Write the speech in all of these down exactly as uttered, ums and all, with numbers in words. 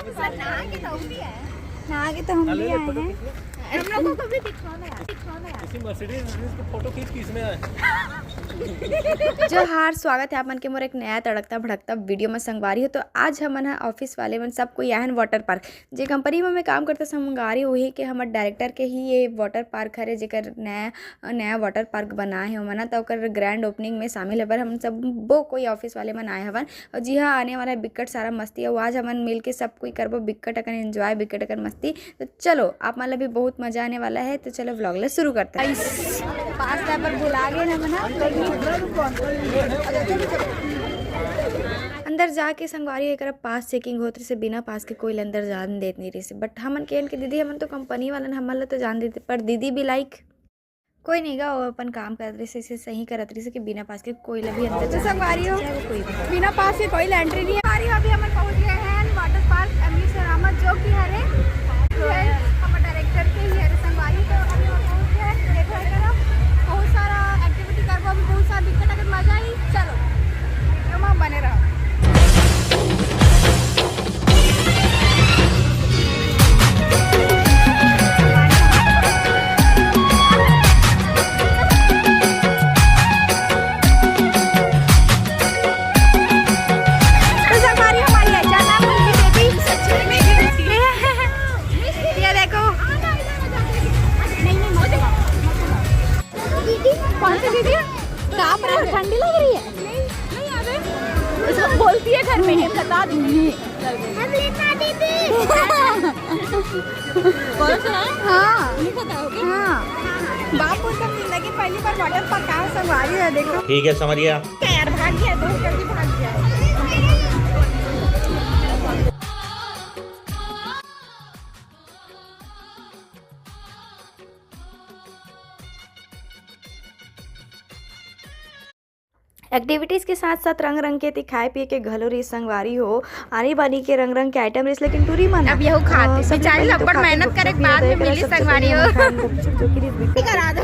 नहा के तो हम भी आए हैं। नहा के तो हम भी आए हैं। हम लोगों को भी दिखाओ ना यार, दिखाओ ना यार। इसी मर्सिडीज की फोटो खींच के इसमें आए। जोहार, स्वागत है आप मन के मोर एक नया तड़कता भड़कता वीडियो में संगवारी हो। तो आज हमन ह ऑफिस वाले मन सब कोई आए हैं वाटर पार्क। जे कंपनी में मैं काम करता संगवारी, वही के हमर डायरेक्टर के ही ये वाटर पार्क हरे, जेकर नया, नया वाटर पार्क बनाए हे ओमन ह। त ओकर ग्रैंड ओपनिंग में शामिल हवन हमन सब्बो कोई ऑफिस वाले मन आए हवन। और जी हाँ, आने वाला है बिकट सारा मस्ती। और आज हमन मिल के सब कोई करबो बिकट अकन एंजॉय, बिकट अकन मस्ती। तो चलो, आप मन ला भी बहुत मजा आने वाला है। तो चलो, व्लॉग ला शुरू करते हैं। पास ला पर भुला गए ना मना। अंदर जाके संगवारी एकरा पास चेकिंग होत रहिसे, बिना पास के कोई ला अंदर जान देत नहीं रहिसे। बट हमन के, के दीदी, हमन तो कंपनी वालन, हमन ला तो जान देते, पर दीदी भी लाइक कोई नहीं गा, वो अपन काम करत रहिसे, इसे सही करत रहिसे कि बिना पास के कोई ला भी अंदर तो जाने संगवारी हो, नहीं चाहिए, कोई भी। बिना पास के कोई ला एंट्री नहीं है। संगवारी हो, अभी हमन पहुंच गए हैं वाटर पार्क एमवी सोनामा, जो कि हरे, हमारे डायरेक्टर के ही हरे संगवारी। तो अभी हम पहुंच गए हैं, देखो इधर बहुत सारा एक्टिविटी करबो, अभी बहुत सारा दिक्कत अगर मजा ही। चलो, तो वहाँ बने रहो। तो संगवारी हमारी अचानक उनकी बेटी, ये देखो, कौन सी दीदी? कांप रहे हो, ठंडी लग रही है? इसको बोलती है घर में, हम बता दूंगी। हम लेना दीदी। कौन सा? हाँ। नहीं पता हो क्या? हाँ। बाप को तो जिंदगी पहली बार वाटर पार्क कहाँ संगवारी है, देखो। ठीक है, समझ गया। क्या यार, भाग गया, बहुत जल्दी भाग गया। एक्टिविटीज के साथ साथ रंग रंग के ती खाए पिए के घलो रहिस संगवारी हो। आनी बानी के रंग रंग के आइटम रहिस, लेकिन टूरी मन अब यहू खात अ, हे। सब बेचारी लोग लब्बड़ खाते मेहनत गुपचुप करे के भी बाद में अदय मिली करत संगवारी हो। गुपचुप खान गुपचुप जो कि रहिस बिकट करा दो।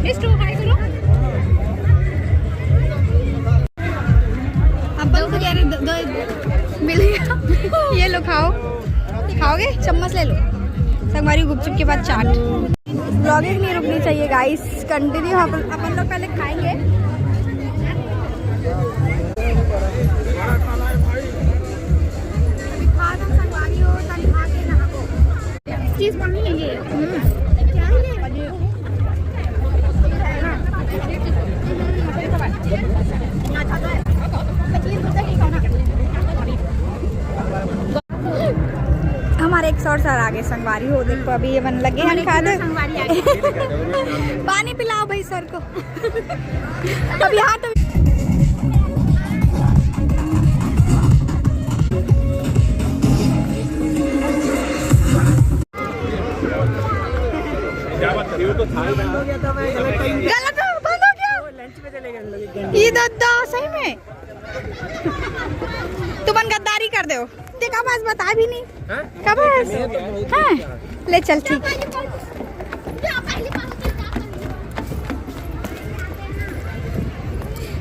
मिस टू हाय करो। अपन को क्या रे, दो, दो मिल गया। ये लो, खाओ, खाओगे? चम्मच ले लो। संगवारी, गुपचुप के बाद चाट। व्लॉगिंग नहीं रुकनी चाहिए गाइस, कंटिन्यू। हम अपन लोग पहले खाएंगे। अभी खा ना संगवारी हो, तन खा के नहाबो। चीज मम्मी है ये। हम्म। क्या है ये? हमारे एक सौ सर आगे संगवारी हो, देखो अभी ये बन लगे हैं हमारे खाते। संगवारी आगे। पानी पिलाओ भाई सर को। अब यहाँ तो क्या बात कर रही हो? तो था ही ना। गलत हो, बंद हो गया। लंच में चले गए हम लोग एक घंटे। ये दद्दा, सही में। तुमन गद्दारी कर दे हो। ते का पास बता भी नहीं। हाँ? का पास? मैं तो बहुत हाँ। अच्छा। ले चल, ठीक।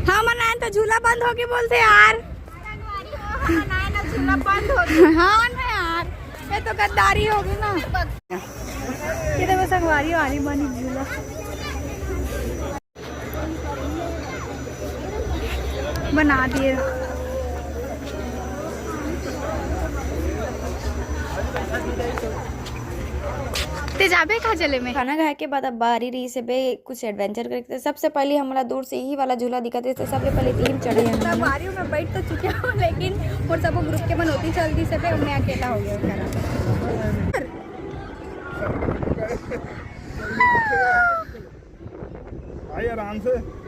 हाँ, मनाए तो झूला बंद होके बोलते यार। हाँ ना यार, ये तो गद्दारी होगी ना। ये देखो संगवारी, आनी बानी झूला बना दिए। ते जाबे का जले में? खाना खाए के बाद अब बारी रहिस हे बे कुछ एडवेंचर करे के। सबसे पहले हमला दूर से यही वाला झूला दिखत रहिस, तो सबले पहले तीन चढ़े हैं हम। बारी में बैठ तो चुके हो, लेकिन और सब ग्रुप के मन होती चल दी से बे, मैं अकेला हो गया बेचारा। भाई आराम से।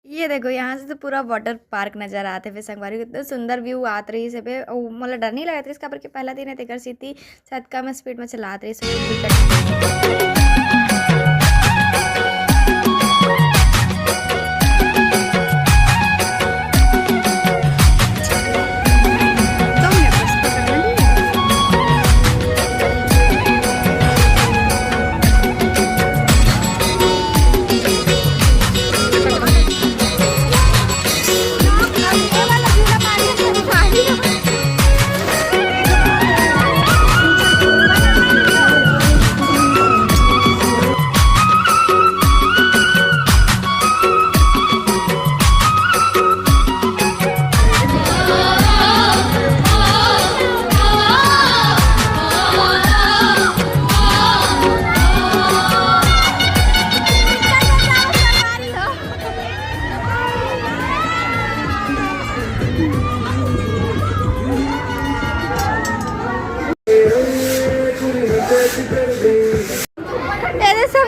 ये देखो, यहाँ से तो पूरा वाटर पार्क नजर आत हे। संगवारी, इतना सुंदर व्यू आत रहिस हे। मोला डर नहीं लगत रहिस, काबर कि पहला दिन हे, तेकर सेती शायद कम स्पीड में चलात रहिस।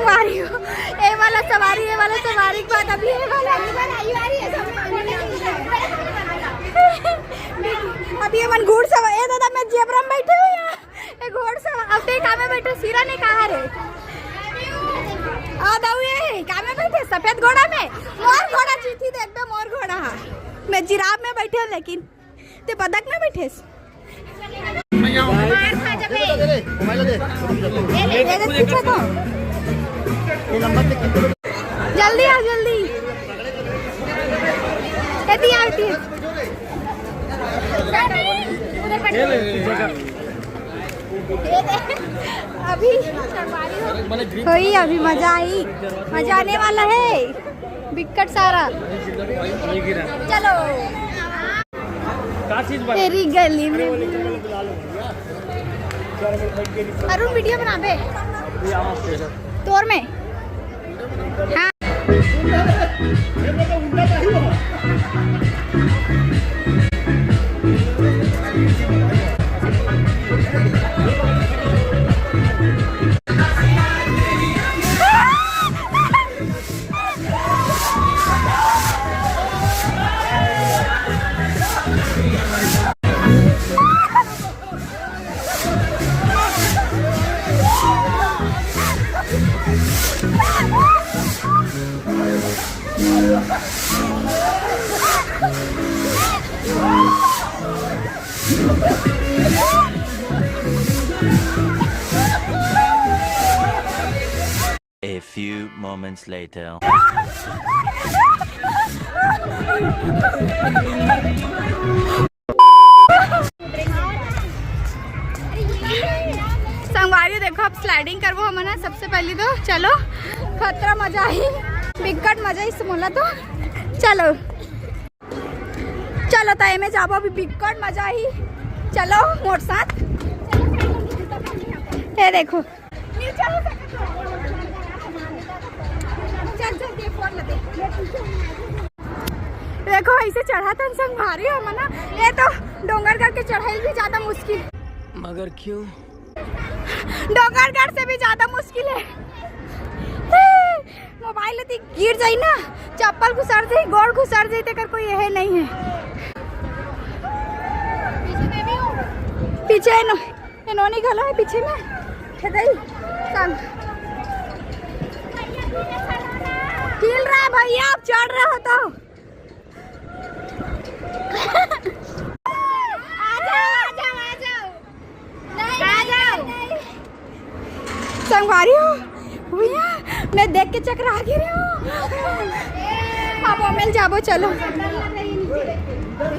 सवारी हो, ये वाला सवारी, ये वाला सवारी के बाद अभी ये वाला। अभी ये मन घुड़ सवारी, ए दादा, मैं जेबरा में बैठे हूँ यहाँ। ये घोड़ सवार, अब ते कामे बैठे, सिरा ने कहा रे? आ दाऊ, ये कामे बैठे सफेद घोड़ा में। मोर घोड़ा जीती, देखबे मोर घोड़ा। हाँ, मैं जिराफ में बैठे हूँ, लेकिन ते बदक में बैठे। मार खा जाबे। ये दे पीछे को। जल्दी आ, जल्दी। एती आ, एती। अभी होई, अभी मजा आई, मजा आने वाला है। बिक्कट सारा। चलो। तेरी गली में। अरुण, वीडियो बनाबे। तोर में। हाँ। A few moments later. संगवारी देखो, अब स्लाइडिंग करबो हमन ह। सबसे पहले तो चलो, खतरा मजा आही, बिकट मजा आही मोला तो। चलो, चलो, त एमे जाबो, अभी बिकट मजा आही। चलो मोर साथ। ये देखो, चल, चल, ये फोन ले दे। देखो, ऐसे चढ़ा तन संग भारी हो मना। ये तो डोंगरगढ़ के चढ़ाई भी ज्यादा मुश्किल। मगर क्यों? डोंगरगढ़ से भी ज्यादा मुश्किल है। मोबाइल ती गिर जाई ना, चप्पल घुसर जाई, गोड़ घुसर जाई, तेकर कोई यह नहीं है। पीछे है ना। ए नोनी घलो है पीछे में। खेदई संग। हिल रहा है भैया, आप चढ़ रहे हो तो। आ जाओ, आ जाओ, आ जाओ। नहीं, आ नहीं, जाओ। नहीं, नहीं। संगवारी हो भैया, मैं देख के चकरा गिरे हूँ। अब ओमेल जाबो, चलो।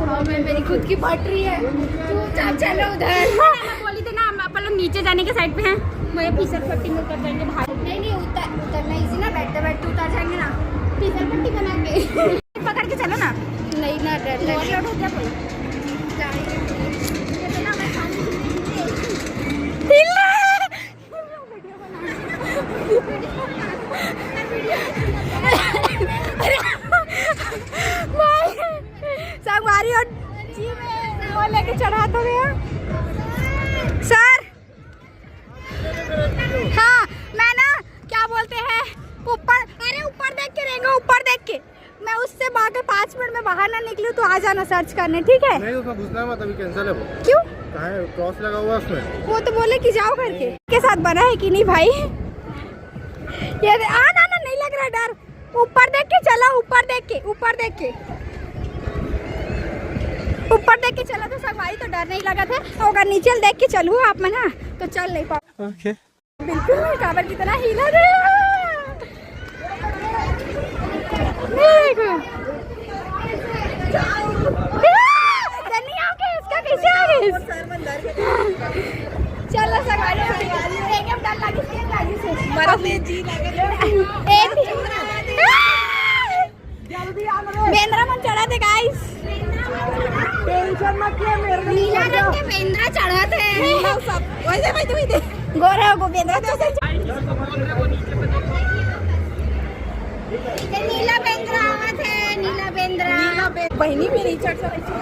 हाँ, मैं, मेरी खुद की फट रही है। चुपचाप चलो उधर। मैं बोली थी ना, हम अपन लोग नीचे जाने के साइड पे हैं। मैं फिसल पट्टी में उतर जाएंगे बाहर। नहीं, नहीं, उतर, उतरना इजी ना, बैठते बैठते उतर जाएंगे ना। फिसल पट्टी बना के। पकड़ के चलो ना। नहीं ना, डर लग रहा। ओवरलोड हो गया कोई। हिल रहा है। भाई, संगवारी और जी में वो लेके चढ़ा तो गया। सर, हाँ, मैं ना, क्या बोलते हैं, ऊपर, अरे ऊपर देख के रहेंगे, ऊपर देख के। मैं उससे बाहर पाँच मिनट में बाहर ना निकलूँ तो आ जाना सर्च करने, ठीक है? नहीं, उसमें घुसना मत, अभी कैंसिल है वो। क्यों? कहाँ है? क्रॉस लगा हुआ है उसमें। वो तो बोले कि जाओ करके। के साथ बना है कि नहीं भाई? ये दे-, आ ना, ना, नहीं लग रहा डर। ऊपर देख के चला, ऊपर देख के, ऊपर देख के, ऊपर देख के चला तो संगवारी तो डर नहीं लगा था। अगर नीचे देख के चलू आप मन ना, तो चल नहीं पाओ। ओके। बिल्कुल नहीं, काबर कितना हिला रे। देखो। जल्दी आओ के, इसका कैसे आ गई? चलो, सगाई हो गई। एकदम डर लगी, तेज लगी से। मरत ले जी लगे। एक बेंदरा मन चढ़ा थे, गाइस। टेंशन मत ले, मेरे को नीला रंग के बेंदरा चढ़ा थे। नीला सब। वैसे, वैसे, वैसे। गोरा हो, बेंदरा तो से। ये नीला बेंदरा आवत है, नीला बेंदरा। नीला बे-, बहनी भी नहीं चढ़ सकती।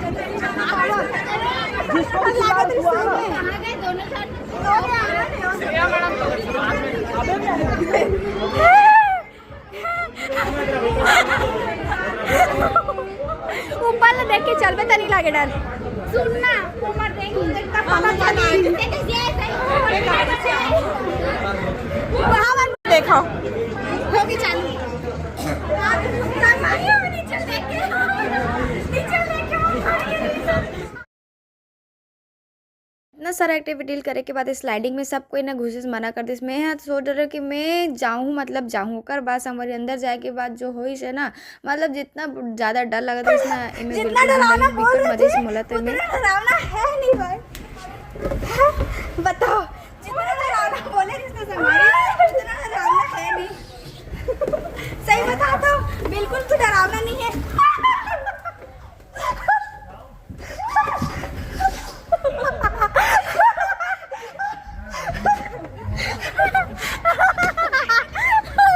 ऊपर ले देख के चलबे त नहीं लागे डर। सुनना, ऊपर देख, देख, पता चली। वहाँ मत देखो। होगी चालू। नीचे देख के, नीचे देख के। इतना सारा एक्टिविटी करे के बाद स्लाइडिंग में सब कोई ना घुसे से मना कर दिस। मैं यहाँ सोच रहे कि मैं जाऊँ, मतलब जाऊँ। ओकर बाद संगवारी अंदर जाए के बाद जो होइस हे ना, मतलब जितना ज़्यादा डर लगत रहिस ना, एमे जितना बिल्कुल भी डरावना नहीं, बोल बिल्कुल रहे मजे से थे, मोला तो एमे उतना डरावना है नहीं भाई। बताओ, जितना डरावना बोले रिश्ते संगवारी, उतना डरावना है नहीं। सही बता तो बिल्कुल भी डरावना नहीं है।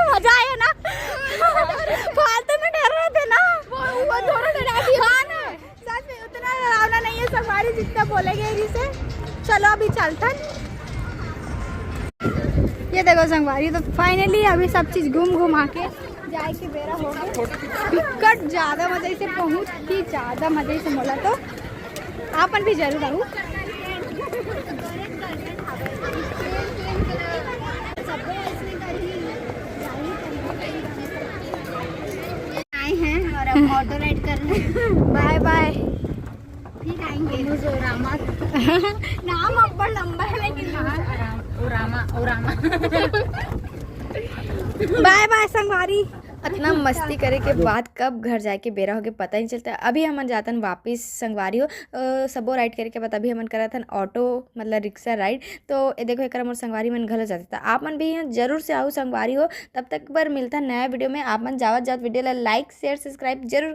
मजा आया ना? फालतू में डर रहे थे ना। वो, वो थोड़ा डरा दिया। हाँ ना, सच में उतना डरावना नहीं है संगवारी जितना बोले गए जिसे। चलो अभी चलथन। ये देखो संगवारी, तो फाइनली अभी सब चीज घूम घुमा के जाए के बेरा हो गए। बिकट ज्यादा मजा से, बहुत ही ज्यादा मजा से मोला तो। आपन भी जरूर आऊ। आए हैं और अब ऑटो राइड कर रहे हैं। बाय बाय। फिर आएंगे। मुझे रामा। नाम अब्बड़ लंबा है लेकिन। हाँ, राम, ओ रामा, ओ रामा। बाय बाय संगवारी। इतना मस्ती करे के बाद कब घर जाए के बेरा होगे पता ही नहीं चलता। अभी हमन जातन वापिस संगवारी हो, अ, सबो राइड करे के बाद अभी हमन करत हन ऑटो, मतलब रिक्शा राइड। तो ये देखो, एकर मोर संगवारी मन घलो जाते, तो आप मन भी यहाँ जरूर से आओ संगवारी हो। तब तक बर मिलता नया वीडियो में। आप मन जावत जावत वीडियो ला लाइक, शेयर, सब्सक्राइब जरूर कर।